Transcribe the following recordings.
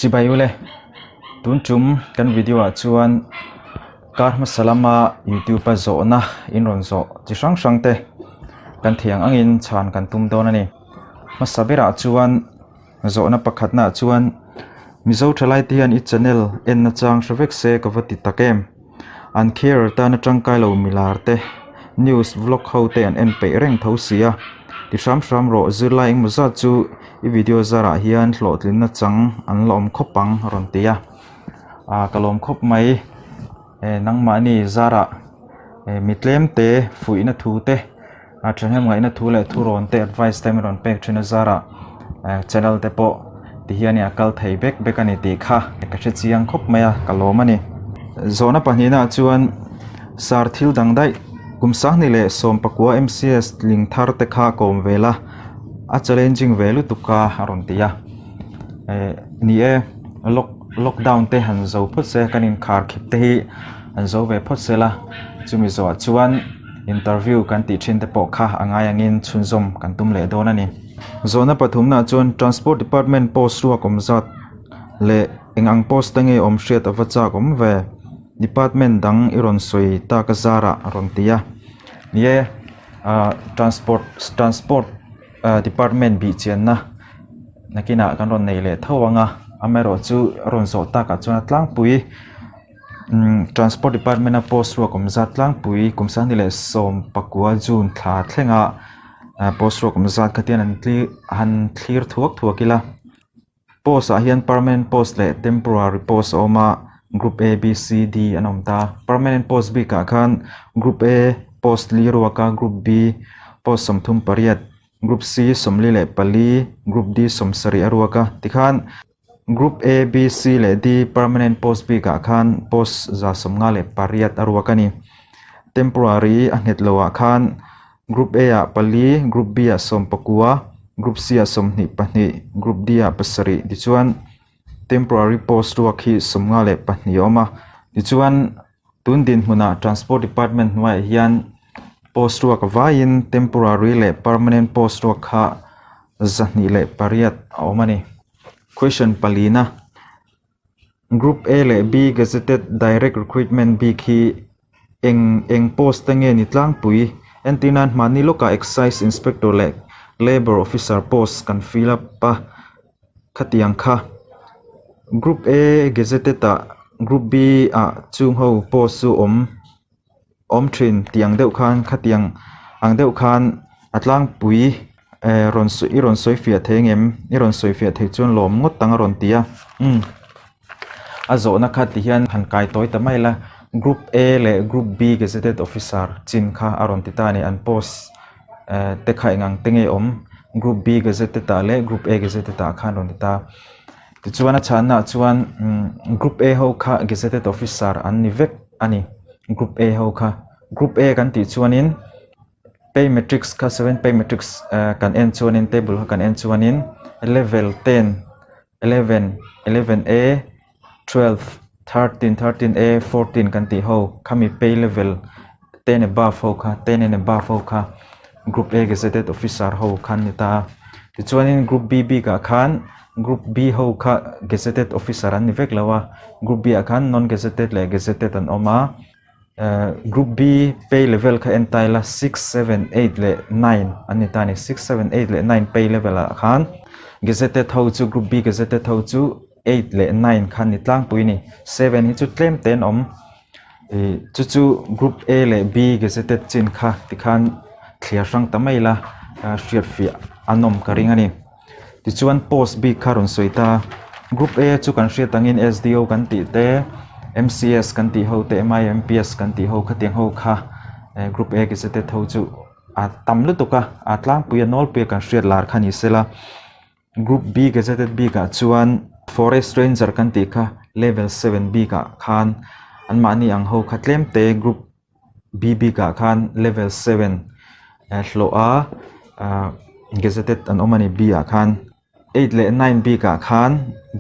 Chibai ule, tun tum kan video ah chuan kar hmasa lama youtube a zawhna in rawn zawh chi hrang hrang te kan thiang angin chhan kan tum dawn a ni. Hmasa berah chuan zawhna pakhatnaah chuan Mizo thalai te hian i channel en nachang hre vek se ka va ti tak em. An care tana tangkai lo milar te news vlog ho te an en peih reng tho si a ti hram hram rawh zirlai engemaw zat chu i video zarah hian hlawhtlinna chang an la awm khawp ang a rawn ti a ah ka lawm khawp mai eh nangmahni zarah eh mi tlem te fuihna thu te a thahnem ngaihna thu leh thurawn te advice te min rawn pek thin a zarah eh channel te pawh ti hian a kal thei bek bek a ni tih kha ka hre chiang khawp mai a ka lawm a ni. Zawhna pahnihna ah chuan sar thil dang daih kum sanghnih leh sawm pakua M_C_S tling thar te kha kawm ve la a challenging ve lutuk a a rawn ti a eh ni e lock lockdown te han zo phawt se kan inkhar khip te hi an zo ve phawt se la chumi zawhah chuan interview kan tih thin te pawh kha a ngai angin chhunzawm kan tum leh dawn a ni. Zawhna pathumnaah chuan Transport Department post ruak awm zat leh eng ang post te nge awm hriat a va chak awm ve department dang i rawn sawi tak a zarah a rawn ti a. Ni e ah transport transport ah department bih chianna nakinah kan rawn nei leh tho ang a amaherawhchu a rawn zawh takah chuan a tlangpui. Umm transport department a post ruak awm zat tlangpui kum sanghnih leh sawm pakua june thla thlenga ah post ruak awm zat kha tian an tlir han thlir thuak thuak ila post ah hian permanent post leh temporary post a awm a group A B C D an awm ta permanent post bikah khan group A post li ruak a group B post 38 group C 44 group D 70 a ruak a tikhan. Group A, B, C leh D permanent post bikah khan post 58 a ruak a ni. Temporary a nghet loah khan Group A ah pali, Group B ah 19, Group C ah 22, Group D ah pasarih tichuan temporary post ruak hi 52 a awm a. Tichuan tun dinhmunah Transport Department hnuaiah hian post ruak vaiin temporary leh permanent post ruak kha 208 a awm a ni. Question palina, Group A leh B gazetted direct recruitment bik hi eng eng post te nge ni tlangpui? Entir nan hmahni lawkah Excise Inspector leh Labour Officer post kan fill up a, khatiang kha. Group A gazetted ah Group B ah chung ho post chu awm. awm thin tih ang deuh khan khatiang ang deuh khan a tlangpui eh rawn sawi i rawn sawi fiah thei ang em i rawn sawi fiah thei chuan lawm ngawt ang a rawn ti a umm a zawhna kha ti hian han kai tawi ta mai ila group A leh group B gazetted officer chin kha a rawn ti ta a ni an post eh te kha eng ang te nge awm group B gazetted ah leh group A gazetted ah khan a rawn ti ta tichuan a chhanna ah chuan umm group A ho kha gazetted officer an ni vek. a ni group A ho kha group A kan tih chuanin pay matrix kha seven pay matrix eh kan en chuanin table kha kan en chuanin level ten eleven eleven A twelve thirteen thirteen A fourteen kan tih ho khami pay level ten above ho kha ten and above ho kha group A gazetted officer ho kha an ni ta a tichuanin group B bikah khan. Group B ho kha gazetted officer an ni vek lo a, Group B ah khan non gazetted leh gazetted an awm a, eh Group B pay level kha en ta ila six, seven, eight leh nine an ni ta a ni, six, seven, eight leh nine pay level ah khan gazetted ho chu Group B gazetted ho chu eight leh nine kha an ni tlangpui a ni, seven hi chu tlem te an awm, ih chu chu Group A leh B gazetted chin kha tikhan thliar hrang ta mai ila hriatfiah an awm ka ring a ni. Tichuan post bik kha rawn sawi ta a, Group A chu kan hriat angin SDO kan tih te, MCS kan tih ho te, MIMPS kan tih ho khatiang ho kha eh Group A gazetted ho chu a tam lutuk a, a tlangpui a nawlpui a kan hriat lar kha ni sela. Group B gazetted bikah chuan Forest Ranger kan tih kha level seven bikah khan anmahni ang ho kha tlem te Group B bikah khan level seven eh hlawh a ah gazetted an awm a ni B ah khan eight leh nine bikah khan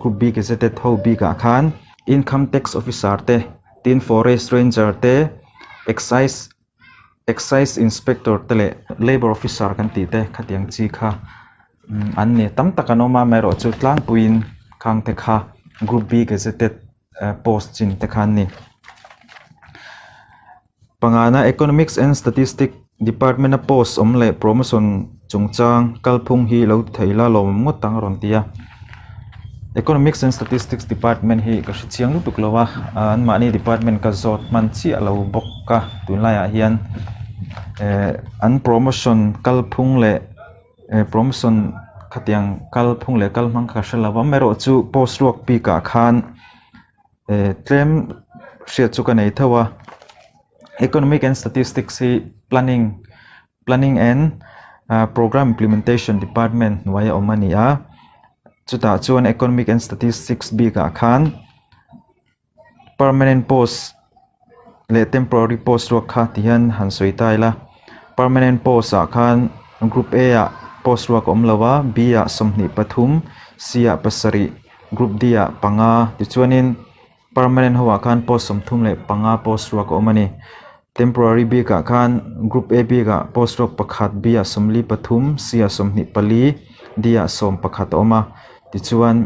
group B gazetted ho bikah khan income tax officer te tin forest ranger te excise excise inspector te leh labour officer kan tih te khatiang chi kha an ni tam tak an awm a amaherawhchu tlangpuiin khang te kha. Group B gazetted post chin te kha an ni. Pangana Economics and Statistics Department a post awm leh promotion chungchang kalphung hi lo ti thei la lawmawm ngawt ang a rawn ti a. Economics and Statistics Department hi ka hre chiang lutuk lo a, anmahni department ka zawt hman chiah lo bawk a tunlaiah hian eh an promotion kalphung leh eh promotion khatiang kalphung leh kalhmang kha ka hre lo a amaherawhchu post ruak bikah khan. Eh tlem hriat chu ka nei tho a economic and statistics hi planning planning and ah programme implementation department hnuai a awm a ni a chutah chuan economic and statistics bikah khan permanent post leh temporary post ruak kha ti hian han sawi ta ila permanent post ah khan group A ah post ruak a awm lo a B ah 23 C ah pasarih. Group D ah panga tichuanin permanent ho ah khan post 35 post ruak a awm a ni. Temporary bik ah khan group A bik ah post ruak pakhat B ah 43 C ah 24 D ah 11 a awm a tichuan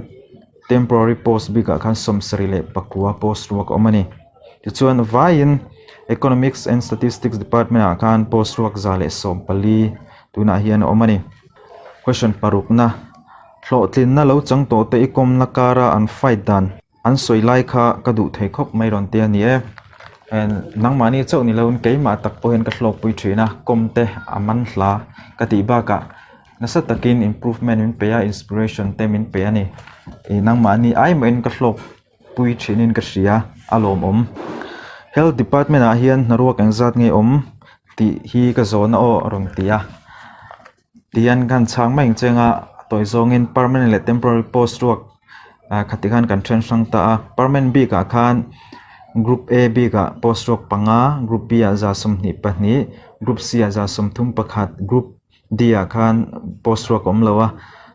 temporary post bik ah khan 79 post ruak a awm a ni. Tichuan vaiin Economics and Statistics department ah khan post ruak 114 tunah hian a awm a ni. Question parukna. Hlawhtlinna lo chang tawh te i kawmna kara an fight dan an sawi lai kha ka duh thei khawp mai rawn ti a ni e. Nangmahni chauh ni loin keimah tak pawh hian ka hlawkpui thin a, kawm te a man hla ka tih bakah nasa takin improvement min pe a, inspiration te min pe a ni. Nangmahni ai mahin ka hlawkpui thinin ka hria a lawmawm. Health department ah hian hnaruak engzat nge awm tih hi ka zawhna aw a rawn ti a. Tihian kan chhang mai ang cheng a tawi zawngin permanent leh temporary post ruak ah khati khan kan then hrang ta a permanent bikah khan group A bikah post ruak panga group B ah 22 group C ah 31 group D ah khan post ruak a awm lo a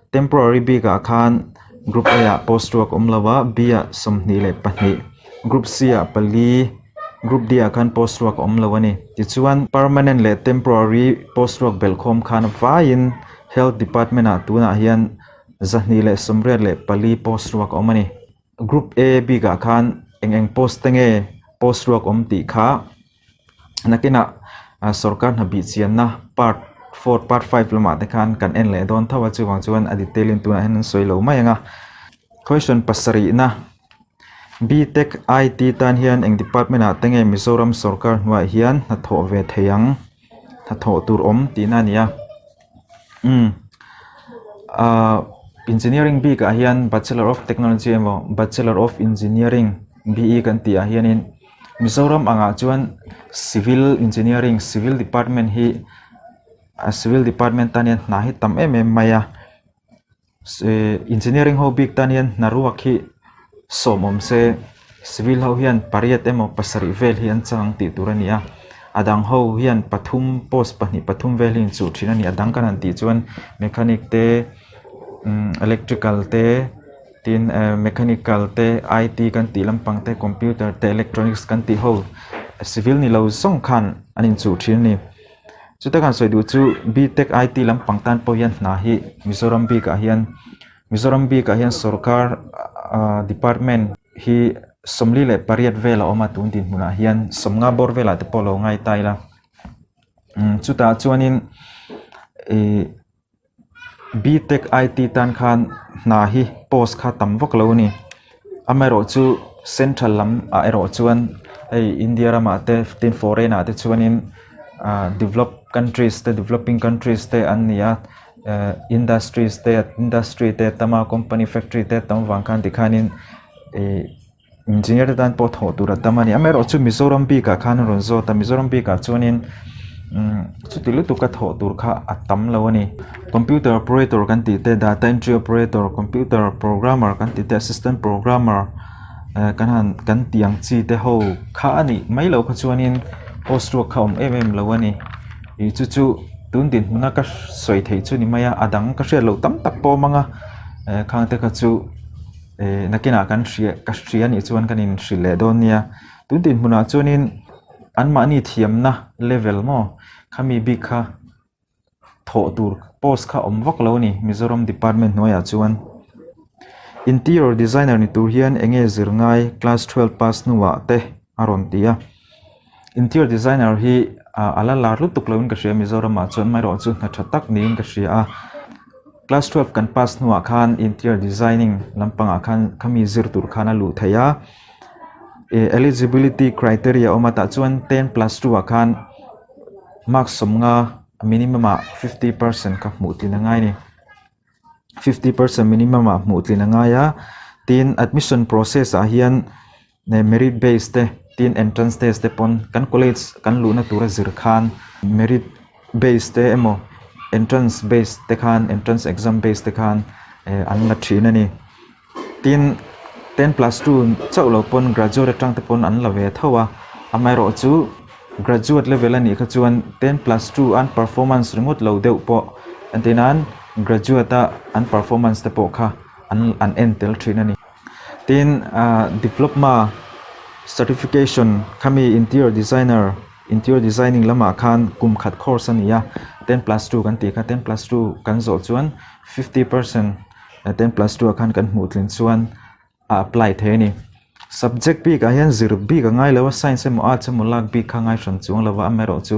temporary bikah khan group A ah post ruak a awm lo a B ah 22 group C ah pali. Group D ah khan post ruak a awm lo a ni. Tichuan permanent leh temporary post ruak belhkhawm khan vaiin Health Department ah tunah hian 284 post ruak a awm a ni. Group A bikah khan eng eng post te nge post ruak awm tih kha nakinah sorkar hna bih chianna part four part five lamah te khan kan en leh dawn tho a chuvang chuan a detail in tunah hian an sawi lo mai ang a. Question pasarihna. Btech IT tan hian eng department ah te nge Mizoram sorkar hnuaiah hian hnathawh ve thei ang hnathawh tur awm tihna a ni a umm ahh engineering bik ah hian bachelor of technology emaw bachelor of engineering B E kan tih ah hianin Mizoram angah chuan civil engineering civil department hi a civil department tan hian hna hi tam em em mai a. Engineering ho bik tan hian hna ruak hi sawm awm se civil ho hian pariat emaw pasarih vel hi an chang ang tih tur a ni a a dang ho hian pathum post pahnih pathum vel hi inchuh thin a ni a dang kan han tih chuan mechanic te umm electrical te tin eh mechanical te I T kan tih lampang te computer te electronics kan tih ho civil ni lo zawng khan an inchuh thin a ni. Chuta kan sawi duh chu B tech I T lampang tan pawh hian hna hi Mizoram bikah hian Mizoram bikah hian sorkar ah department hi 48 vel a awm a tun dinhmunah hian 50 bawr velah te pawh lo ngai ta ila umm chutah chuanin ihh. B tech I T tan khan hna hi post kha tam vak lo a ni amaherawh chu central lam ah erawh chuan hei India ramah te tin foreign ah te chuanin ah develop countries te developing countries te an ni a eh industries te industry te a tam a company factory te a tam avang khan tikhanin ih. Engineer te tan pawh thawh tur a tam a ni amaherawh chu Mizoram bikah khan a rawn zawt a Mizoram bikah chuanin umm chuti lutuk a thawh tur kha a tam lo a ni computer operator kan tih te data entry operator computer programmer kan tih te assistant programmer eh kan han kan tih ang chi te ho kha a nih mai loh kha chuanin post ruak kha a awm em em lo a ni ih chu chu tun dinhmuna ka sawi theih chu ni mai a a dang ka hriat loh tam tak pawh a awm ang a eh khang te kha chu. Eh nakinah kan hria ka hria nih chuan kan inhrilh leh dawn nia tun tih hmunah chuanin anmahni thiamna level maw khami bik kha thawh tur post kha awm vak lo a ni Mizoram department hnuaiah chuan. Interior designer ni tur hian enge zir ngai class 12 pass hnuah te a rawn ti a. Interior designer hi a la lar lutuk loin ka hria Mizoramah chuan amaherawh chu hna tha tak niin ka hria a. Class 12 kan pass hnuah khan interior designing lampangah khan khami zir tur khan a luh theih a. Eligibility criteria a awm a tah chuan 10 plus 2 ah khan mark sawmnga minimum ah 50% kha hmuh tlin a ngai a ni. 50% minimum ah hmuh tlin a ngai a tin admission process ah hian merit base te tin entrance test te pawn kan college kan luhna tura zir khan merit base te emaw entrance base te khan entrance exam base te khan eh an la thin a ni. Tin, 10+2 chauh lo pawn graduate atang te pawn an la ve tho a, amaherawhchu graduate level a nih kha chuan 10+2 an performance ringawt lo deuh pawh entir nan graduate a an performance te pawh kha an an en tel thin a ni. Tin, ah diploma certification khami interior designer interior designing lamah khan kum khat course a ni a, 10+2 kan tih kha 10+2 kan zawh chuan 50%. 10+2 ah khan kan hmuh tlin chuan a apply thei a ni. Subject bik ah hian zir bik a ngai lo a, science emaw arts emaw lak bik kha a ngai hran chuang lo a, amaherawh chu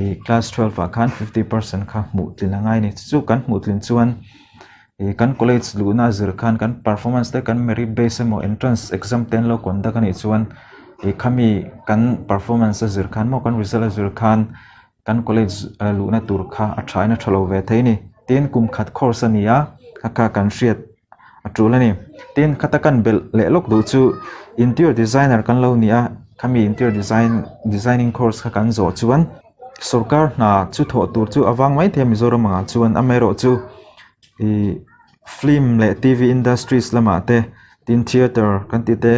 ih class 12 ah khan 50% kha hmuh tlin a ngai a ni. Chu kan hmuh tlin chuan ih kan college luhna a zir khan kan performance te kan merit base emaw entrance exam te an lo conduct a nih chuan ih khami kan performance a zir khan maw kan result a zir khan Kan college luhna tur kha a tha in a tha lo ve thei a ni. Tin, kum khat course a ni a, kha kha kan hriat a tul a ni. Tin, khata kan belh leh lawk duh chu interior designer kan lo ni a, khami interior design designing course kha kan zawh chuan sorkar hna chu thawh tur chu a vang mai thei a Mizoram angah chuan amaherawhchu ih film leh T_V industries lamah te tin theatre kan tih te.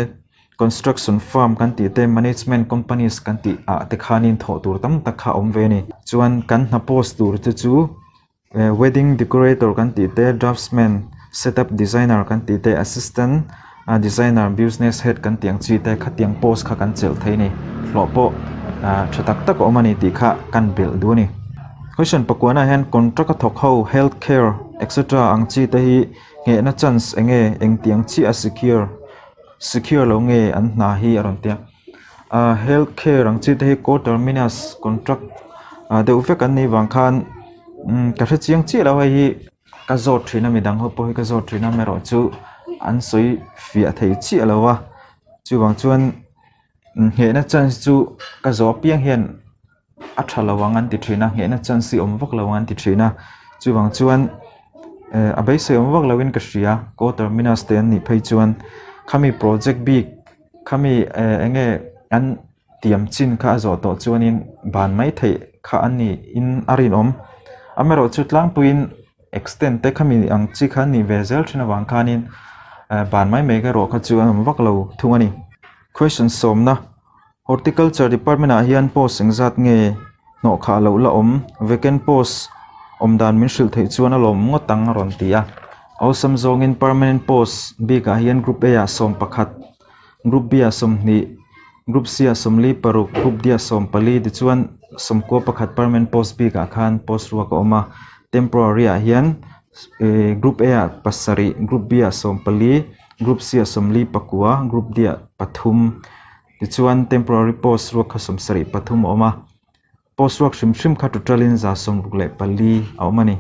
Construction firm kan tih te, management companies kan tih ah te khanin thawh tur tam tak kha a awm ve a ni. Chuan kan hna post tur te chu eh wedding decorator kan tih te, draftsman, setup designer kan tih te, assistant designer, business head kan tih ang chi te khatiang post kha kan chelh thei a ni. Hlawh pawh ah tha tak tak a awm a ni tih kha kan belh duh a ni. Question pakuana ah hian contract a thawk ho health care etc ang chi te hi nghehna chance eng nge engtiang chiah a secure. Secure lo nge an hna hi a rawn ti a ah health care ang chi te hi co terminus contract ah deuh vek an nih vang khan umm ka hre chiang chiah lo hei hi ka zawt thin a midang ho pawh hi ka zawt thin a amaherawh chu an sawi fiah thei chiah lo a chuvang chuan nghehna chance chu ka zawh apiang hian. A tha lo ang an ti thin a, nghehna chance hi awm vak lo ang an ti thin a, chuvang chuan eh a beisei awm vak loin ka hria co terminus te an nih phei chuan khami project bik khami eh eng nge an tiam chin kha a zawh tawh chuanin ban mai theih kha an nih in a rinawm amaherawh chu tlangpuiin extend te khami ang chi kha an nih ve zel thin avang khanin eh ban mai mai erawh kha chu an awm vak lo thung a ni. Question sawmna. Horticulture department ah hian post engzat nge hnawh khah loh la awm vacant post awm dan min hrilh theih chuan a lawm ngawt ang a rawn ti a awlsam zawngin permanent post bikah hian group A ah 11 group B ah 20 group C ah 46 group D ah 14 tichuan 11 permanent post bikah khan post ruak a awm a temporary ah hian ehh group A ah 7 group B ah 14 group C ah 44 group D ah 3. Tichuan temporary post ruak kha 73 a awm a, post ruak hrim hrim kha total in 64 a awm a ni.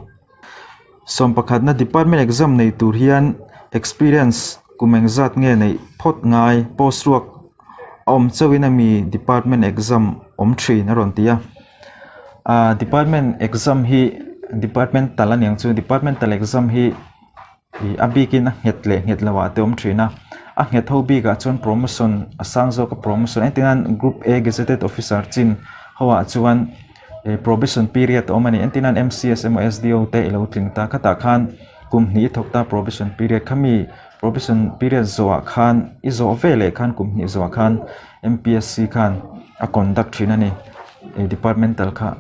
Sawmpakhatna department exam nei tur hian experience kum engzat nge neih phawt ngai post ruak a awm chauhin ami department exam awm thin a rawn ti a. Ahh department exam hi departmental a niang chu departmental exam hi. Ih a bikin a nghet leh nghet loh ah te awm thin a a nghet ho bikah chuan promotion a sang zawk a promotion engtin an group A gazetted officer chin ho ah chuan ih probation period a awm a ni engtin an M_C_S emaw S_D_O te ilo tling ta khatah khan kum hnih i thawk ta probation period khami probation period zawh ah khan i zawh veleh khan kum hnih zawh ah khan M_P_S_C khan a conduct thin a ni ih departmental kha.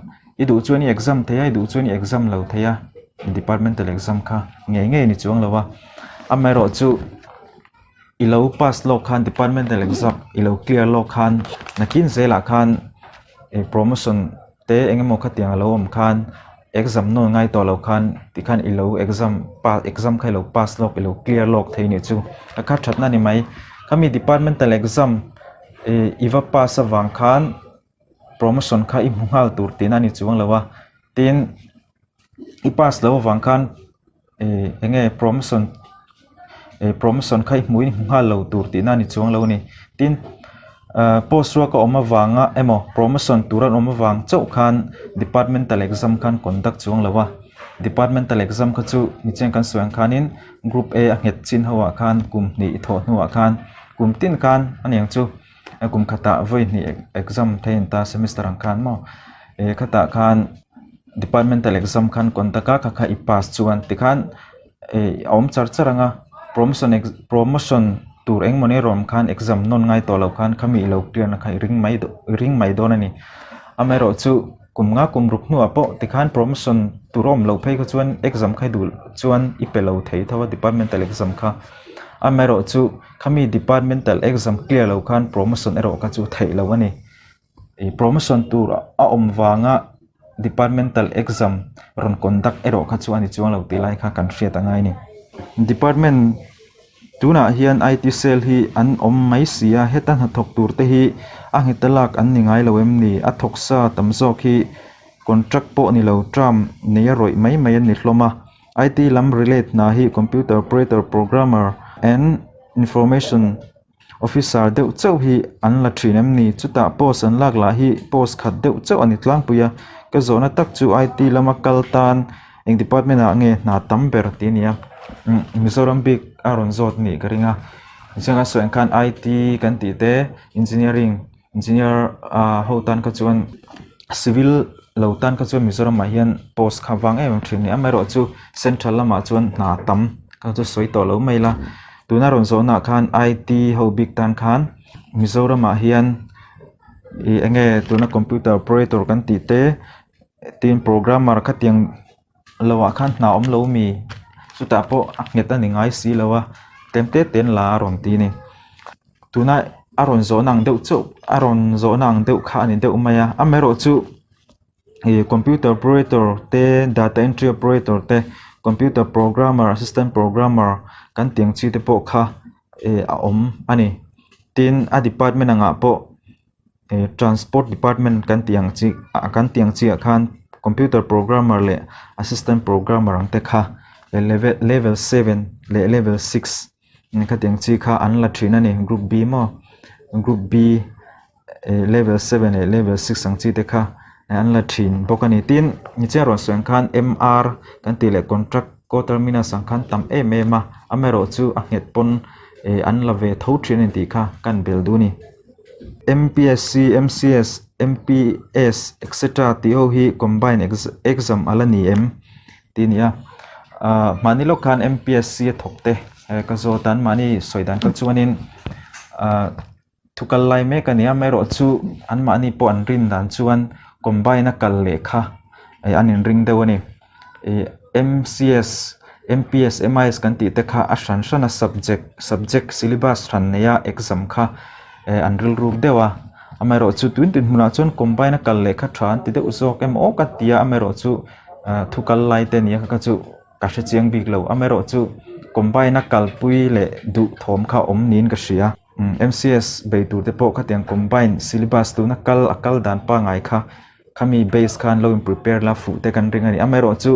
I duh chuan i exam thei a, i duh chuan i exam lo thei a, departmental exam kha ngei ngei ni chuang lo a. Amaherawhchu i lo pass lawk khan departmental exam i lo clear lawk khan nakin zelah khan ih promotion te eng emaw khatiang a lo awm khan. Exam nawn ngai tawh lo khan tikhan i lo exam pass exam kha i lo pass lawk i lo clear lawk thei nih chu a kha thatna a ni mai. Khami departmental exam ih i va pass avang khan promotion kha i hmu nghal tur tihna a ni chuang lo a tin i pass loh avang khan ih eng nge promotion ih promotion kha i hmuh in i hmu nghal lo tur tihna a ni chuang lo a ni tin ah post ruak a awm avanga emaw promotion tur an awm avang chauh khan departmental exam khan conduct chuang lo a departmental exam kha chu nichian kan sawi ang khanin group A a nghet chin ho ah khan kum hnih i thawh hnuah khan kum tin khan a niang chu kum khatah vawi hnih exam thei an ta semester ang khan maw ih khatah khan departmental exam khan conduct a kha kha i pass chuan tikhan ih a awm char char ang a promotion promotion tur engmawni rawm khan exam nawn ngai tawh loh khan khami ilo clear na kha i ring mai i ring mai dawn a ni amaherawhchu kum nga kum ruk hnuah pawh tikhan promotion tur a awm loh phei kha chuan exam kha i duh chuan i pe lo thei tho a departmental exam kha amaherawhchu khami departmental exam clear loh khan promotion erawh kha chu theih loh a ni. Ih promotion tur a awm vanga departmental exam rawn conduct erawh kha chu a ni chuang lo tih lai kha kan hriat a ngai a ni. Department tunah hian I_T cell hi an awm mai si a heta hnathawk tur te hi a ngheta lak an ni ngai lo em ni a thawk sa tam zawk hi contract pawh ni lo term nei a rawih mai mai an ni hlawm a I_T lam relate hna hi computer operator programmer and information Officer deuh chauh hi an la thin em ni? Chutah post an lak lah hi post khat deuh chauh a ni tlangpui a. Ka zawhna tak chu IT lama kal tan eng department ah nge hna tam ber tih a ni a. Umm Mizoram bik a rawn zawt nih ka ring a. Tichuan a sawi ang khan IT kan tih te engineering engineer ah ho tan kha chuan civil lo tan kha chuan Mizoram ah hian post kha vang em em thin a ni. Amaherawhchu central lamah chuan hna tam kha chu sawi tawh lo mai la. Tuna rawn zawhnaah khan I_T ho bik tan khan Mizoramah hian ih eng nge tuna computer operator kan tih te tin programmer khatiang lohah khan hna awm lo mi chutah pawh a nghet a ni ngai si lo a tlem te te an la a rawn ti a ni. Tuna a rawn zawhna ang deuh chauh a rawn zawhna ang deuh kha a ni deuh mai a amaherawhchu. Ih computer operator te data entry operator te computer programmer assistant programmer kan tih ang chi te pawh kha ih a awm a ni tin a department angah pawh ih transport department kan tih ang chi ah kan tih ang chi ah khan computer programmer leh assistant programmer ang te kha level level seven leh level six khatiang chi kha an la thin a ni group B maw group B. eh level seven leh level six ang chi te kha an la thin bawk a ni tin nichina rawn sawi ang khan M_R kan tih leh contract coterminous ang khan tam em em a amaherawh chu a nghet pawn eh an la ve tho thin a ni tih kha kan bel duh a ni M_P_S_C M_C_S M_P_S etc tih ho hi combine exam a la ni em tih a ni a ah mahni lawk khan M_P_S_C a thawk te ka zawt a anmahni sawi dan kha chuanin ah. Thu kal lai mek a ni a amaherawhchu anmahni pawh an rin dan chuan combine a kal leh kha eh an inring deuh a ni. Ih M_C_S M_P_S M_I_S kan tih te kha a hran hran a subject subject syllabus hran neia exam kha eh an rilruk deuh a amaherawhchu tun tun hmunah chuan combine a kal leh kha tha an ti deuh zawk em aw ka ti a amaherawhchu ah thu kal lai te a ni a kha kha chu. Ka hre chiang bik lo amaherawhchu combine a kalpui leh duh thawm kha awm niin ka hria. M_C_S bei tur te pawh khatiang combine syllabus tuna kal a kal dan pangngai kha khami base khan lo in prepare la fuh te kan ring a ni. Amaherawhchu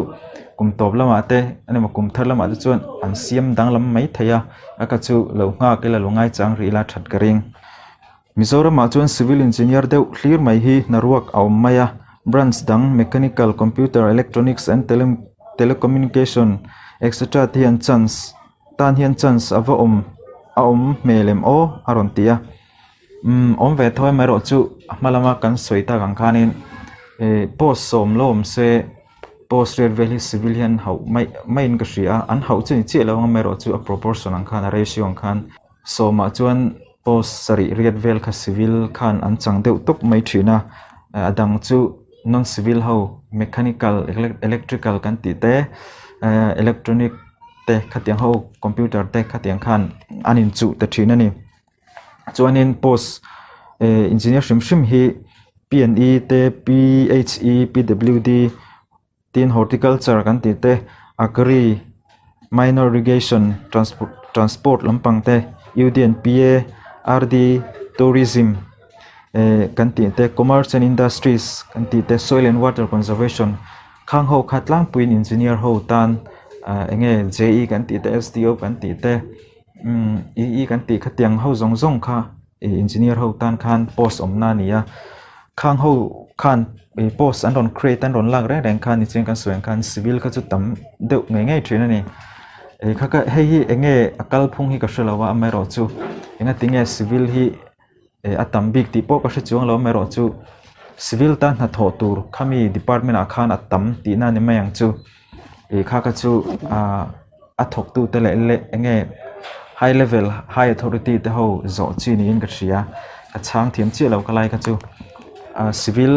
kum tawp lamah te emaw kum thar lamah te chuan an siam danglam mai thei a a kha chu lo nghak ila lo ngaichang rih ila that ka ring. Mizoramah chuan civil engineer deuh hlir mai hi hnaruak a awm mai a, branch dang mechanical, computer, electronics and tele telecommunication etc te hian chance tan hian chance a va awm a awm hmel em aw a rawn ti a umm awm ve tho amaherawh chu a hma lama kan sawi tak ang khanin ih post sawm lo awm se post riat vel hi civil hian hauh mai maiin ka hria a an hauh chu ni chiah lo ang amaherawh chu a proportion ang khan a ratio ang khan. Sawmah chuan post sarih riat vel kha civil khan an chang deuh tawp mai thin a a dang chu non civil ho mechanical electrical kan tih te ehh electronic te khatiang ho computer te khatiang khan an inchuh ta thin a ni chuanin post ehh engineer hrim hrim hi P and E te P H E P W D. Tin horticulture kan tih te agri minor irrigation transport lampang te U_D and P_A R_D tourism eh kan tih te commerce and industries kan tih te soil and water conservation khang ho kha tlangpuiin engineer ho tan ah eng nge J_E kan tih te S_D_O kan tih te umm E_E kan tih khatiang ho zawng zawng kha ih engineer ho tan khan post awmna a ni a khang ho khan ih post an rawn create an rawn lak reng reng khan nichian kan sawi ang khan civil kha chu tam deuh ngei ngei thin a ni ih kha kha hei hi eng nge a kalphung hi ka hre lo a amaherawh chu engati nge civil hi ih a tam bik tih pawh ka hre chuang lo amaherawh chu civil tan hnathawh tur khami department ah khan a tam tihna a ni mai ang chu. Ih kha kha chu ah a thawk tu te leh leh eng nge high level high authority te ho zawh chi niin ka hria ka chhang thiam chiah lo ka lai kha chu ah civil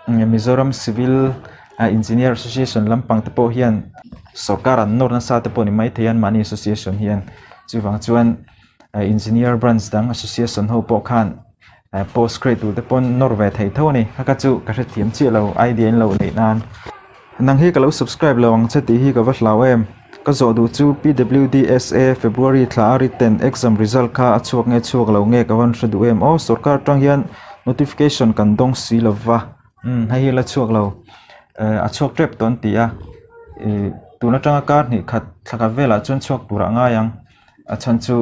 Mizoram civil ah engineer association lampang te pawh hian sawrkar an nawr nasa te pawh ni maithei a anmahni association hian chuvang chuan ah engineer branch dang association ho pawh khan post create tur te pawn nawr ve thei tho a ni kha kha chu ka hrethiam chiah lo idea in lo neih nan nang hi ka lo subscribe lo ang che tih hi ka va hlau em ka zawh duh chu P_W_D_S_A February thla a written exam result kha a chhuak nge chhuak lo nge ka van hre duh em aw sorkar atang hian notification kan dawng si lova umm hei hi la chhuak lo eh a chhuak tep tawh an ti a ih tun atanga kar hnih khat thla khat velah chuan chhuak turah a ngai ang. A chhan chu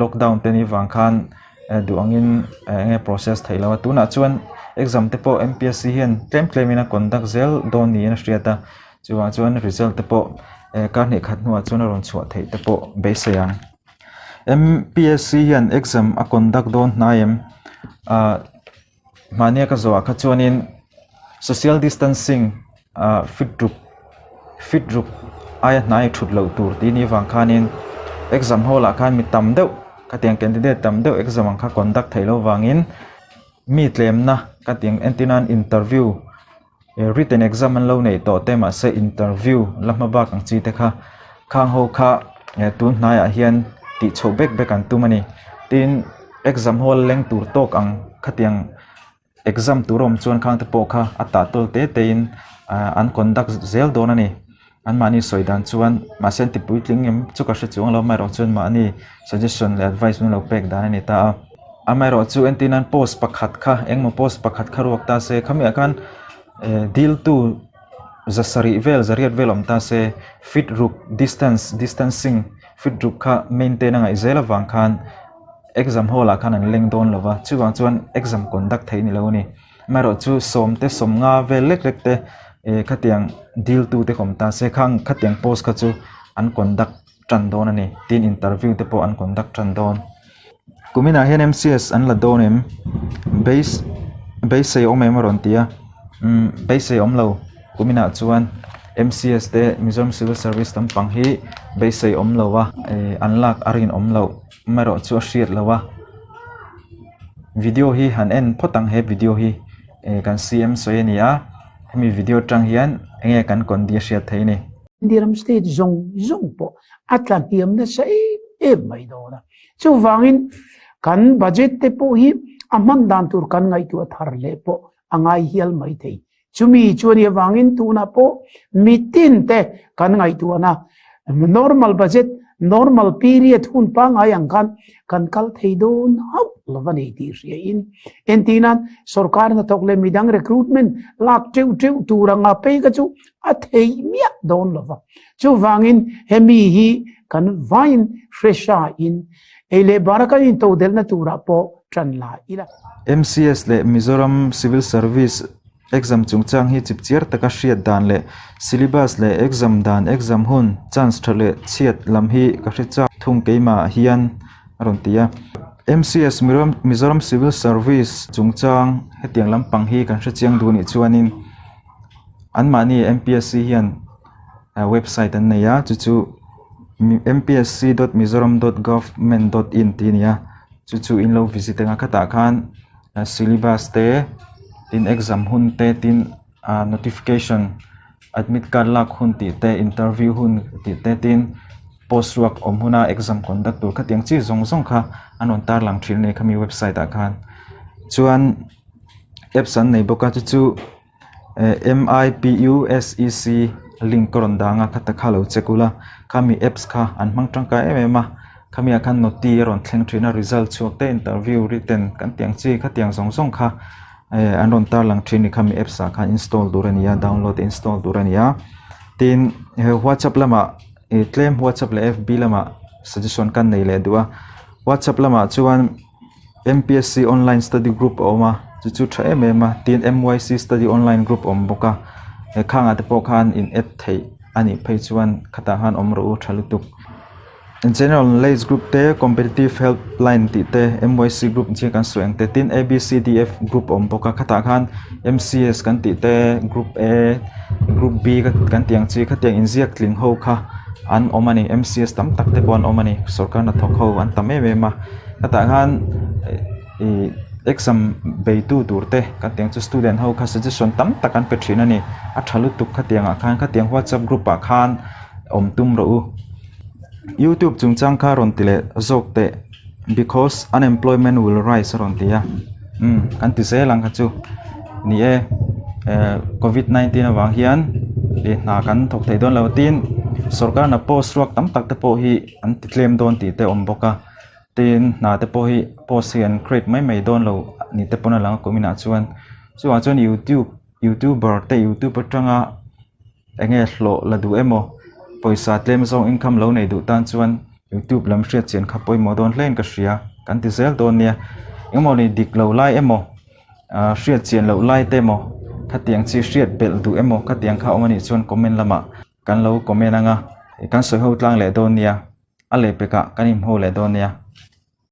lockdown te nih vang khan duh angin eng nge process theih loh a tunah chuan exam te pawh M_P_S_C hian tlem tlem in a conduct zel dawn niin a hriat a chuvang chuan result te pawh kar hnih khat hnuah chuan a rawn chhuah theih te pawh beisei ang. M_P_S_C hian exam a conduct dawn hnai em ah. Mahnia ka zawhah kha chuanin social distancing ah fit ruk fit ruk aia hnai thut loh tur tih ni vang khanin exam hall ah khan mi tam deuh khatiang candidate tam deuh exam ang kha conduct theih loh vangin mi tlemna khatiang entir nan interview Written exam an lo neih tawh te mahse interview la hma bak ang chi te kha khang ho kha tun hnaiah hian tih chhoh bek bek an tum a ni tin exam hall leng tur tawk ang khatiang exam tur a awm chuan khang te pawh kha a tah tawl te te in ah an conduct zel dawn a ni. Anmahni sawi dan chuan mahse an ti puitling em chu ka hre chuang lo amaherawh chuan mahni suggestion leh advice min lo pek dan a ni ta a. Amaherawh chu entir nan post pakhat kha engmaw post pakhat kha ruak ta se khamiah khan eh diltu za sarih vel za riat vel awm ta se fit ruk distance distancing fit ruk kha maintain a ngaih zel avang khan exam hall ah khan an leng dawn lo va chuvang chuan exam conduct theih ni lo a ni. Amaherawh chu sawmte sawmnga vel lek lek te eh khatiang dil tu te kawm ta se khang khatiang post kha chu an conduct tan dawn a ni tin interview te pawh an conduct tan dawn. Kuminah hian M_C_S an la dawn em base beisei awm em a rawn ti a umm beisei awm lo kuminah chuan M_C_S te Mizoram Civil Service lampang hi beisei awm lo a eh an lak a rinawm loh. Amaherawh chu a hriat loh a video hi han en phawt ang he video hi eh kan C_M sawi a ni a hemi video atang hian eng nge kan condi a hriat theih a ni. India ram state zawng zawng pawh a tla hniam nasa em em mai dawn a. Chuvangin kan budget te pawh hi a hman dan tur kan ngaihtuah thar leh pawh a ngai hial mai thei. Chumi chu a nih avangin tunah pawh mitin te kan ngaihtuahna normal budget, normal period hun pangngai ang khan kan kal thei dawn hauh lo a ni tih hriain entirnan sorkar hnathawk leh midang recruitment lak teuh teuh tur anga pei kha chu a theih miah dawn lo va. Chuvangin hemi hi kan vain hresha in ei leh bara kan intodelhna turah pawh tan la ila. MCS leh Mizoram Civil Service exam chungchang hi chipchiar taka hriat dan leh syllabus leh exam dan, exam hun, chance tha leh chhiat lam hi ka hre chak thung keimah hian a rawn ti a. MCS Mizoram Civil Service chungchang hetiang lampang hi kan hre chiang duh nih chuanin anmahni MPSC hian website an nei a chu chu mpsc dot mizoram dot government dot in tih a ni a chu chu in lo visit ang a khatah khan syllabus te tin exam hun te tin ah notification admit card lak hun tih te interview hun tih te tin post ruak awm huna exam conduct tur khatiang chi zawng zawng kha an rawn tarlang thin a ni khami website ah khan chuan apps an nei bawk a chu chu. MIPUSEC link ka rawn dang a khata kha lo check ula khami apps kha an hmang tangkai em em a khami ah khan noti a rawn thleng thin a result chhuak te interview written kan tih ang chi khatiang zawng zawng kha eh an rawn tarlang thin a ni khami apps ah khan install tur a ni a download install tur a ni a tin he whatsapp lamah ih tlem whatsapp leh fb lamah suggestion kan nei leh duh a whatsapp lamah chuan. M_P_S_C online study group a awm a chu chu tha em em a tin M_Y_C study online group a awm bawk a he khangah te pawh khan in add theih a nih phei chuan khatah khan awm rawh u tha lutuk. General knowledge group te competitive help line tih te M_Y_C group chi kan sawi ang te tin A_B_C_D_F group a awm bawk a khatah khan M_C_S kan tih te group A group B kan tih ang chi khatiang inziak tling ho kha an awm a ni M_C_S tam tak te pawh an awm a ni sorkar hnathawk ho an tam em em a. Hetah khan ih exam beitu tur te kan tih ang chu student ho kha suggestion tam tak an pe thin a ni a tha lutuk khatiang ah khan khatiang whatsapp group ah khan awm tum rawh u youtube chungchang kha rawn ti leh zawk teh because unemployment will rise a rawn ti a umm kan ti zel ang kha chu ni e eh covid 19 avang hian ih hna kan thawk thei dawn lo tin sorkar hna post ruak tam tak te pawh hi an ti tlem dawn tih te a awm bawk a. Tin hna te pawh hi post hi an create mai mai dawn lo ni te pawn a lang a kuminah chuan chuvang chuan youtube youtuber te youtube atanga eng nge hlawh la duh emaw pawisa tlem zawng income lo nei duh tan chuan youtube lam hriat chian kha pawimawh dawn hle in ka hria kan ti zel dawn nia engemaw ni dik lo lai emaw ah hriat chian loh lai te emaw khatiang chi hriat belh duh emaw khatiang kha awm anih chuan comment lamah kan lo comment anga kan sawi ho tlang leh dawn nia. A lehpekah kan inhmu leh dawn nia.